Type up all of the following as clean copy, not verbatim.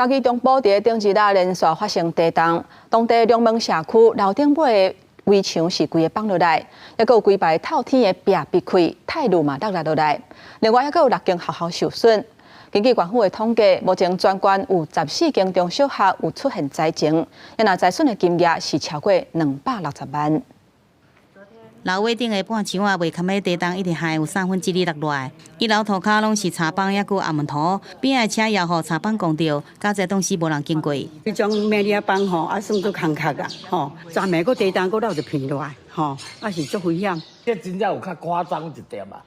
嘉義中部佇頂一日連續發生地動，當地龍門社區樓頂尾的圍牆是規个放落來，猶閣有幾排透天的壁壁開，泰路嘛落來落來。另外，猶閣有六間學校受損。根據縣府的統計，目前全縣有14間中小學有出現災情，若災損的金額是超過260萬。樓尾頂的半牆仔袂堪咧地動，一直害有三分之二落落來。一樓塗跤攏是柴枋，猶閣有紅毛塗，邊仔的車也予柴枋摃著，佳哉當時無人經過。彼種米粒枋吼，啊算做空殼啊，吼，昨暝閣地動閣落一片落來，吼，啊是足危險。這真正有較誇張一點啊！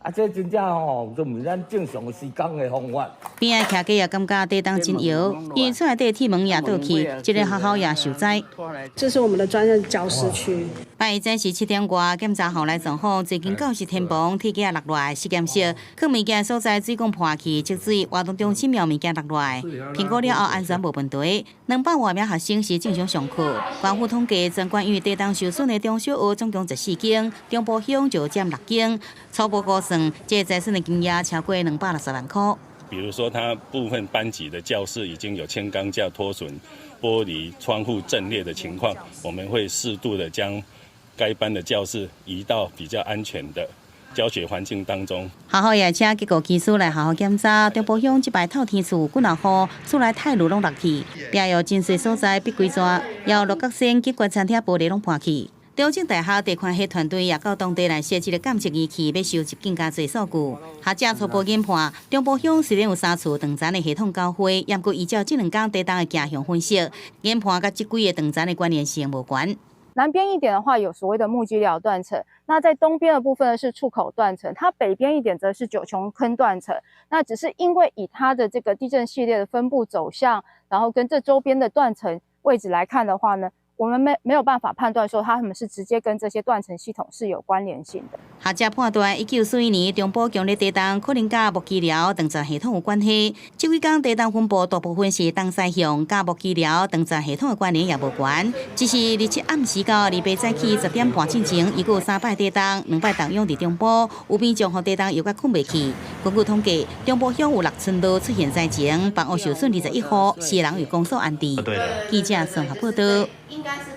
啊，這真正吼，都毋是咱正常時工的方法。邊仔徛家也感覺地動真搖，因為厝內底鐵門也倒去，這个學校也受災。這是我們的專任教師區。拜一早時7點外檢查後來狀況，這間教室天棚鐵架落來，實驗室囥物件所在水管破去積水，活動中心廟物件落來，評估了後安全無問題。200外名學生是正常上課。縣府統計，全縣因為地動受損的中小學總共14間，中部鄉就佔六間，初步估算，這個災損的金額超過260萬箍。比如說，他部分班級的教室已經有輕鋼架脫損、玻璃窗戶震裂的情況，我們會適度的將該班的教室移到比較安全的教學環境當中。學校也請結構技師來學校檢查，中部鄉這擺透天厝幾若戶，厝內泰路攏落去，壁有真濟所在壁規逝，也有鹿角山景觀餐廳玻璃攏破去。中正大學地環系團隊也到當地來設置了監測儀器，欲收集更加濟數據。學者初步研判，中部鄉雖然有三處斷層的系統交匯，毋過依照這兩工地動的跡象分析，研判佮這幾个斷層的關聯性無懸。南邊一點的話，有所謂的木屐寮斷層；那在東邊的部分呢，是觸口斷層，它北邊一點則是九芎坑斷層。那只是因為以它的這個地震系列的分布走向，然後跟這周邊的斷層位置來看的話呢，我們沒有辦法判斷說它們是直接跟這些斷層系統是有關聯性的。學者判斷，1941年中部強烈地動可能佮木屐寮斷層系統有關係。這幾工地動分布大部分是東西向，佮木屐寮斷層系統的關聯也無懸。只是27暗時到28早起10點半進前，一共有三擺地動，兩擺動湧佇中部，有民眾予地動搖甲睏袂去。根據統計，中部鄉有六村落出現災情，房屋受損21戶，四人予公所安置。記者綜合報道。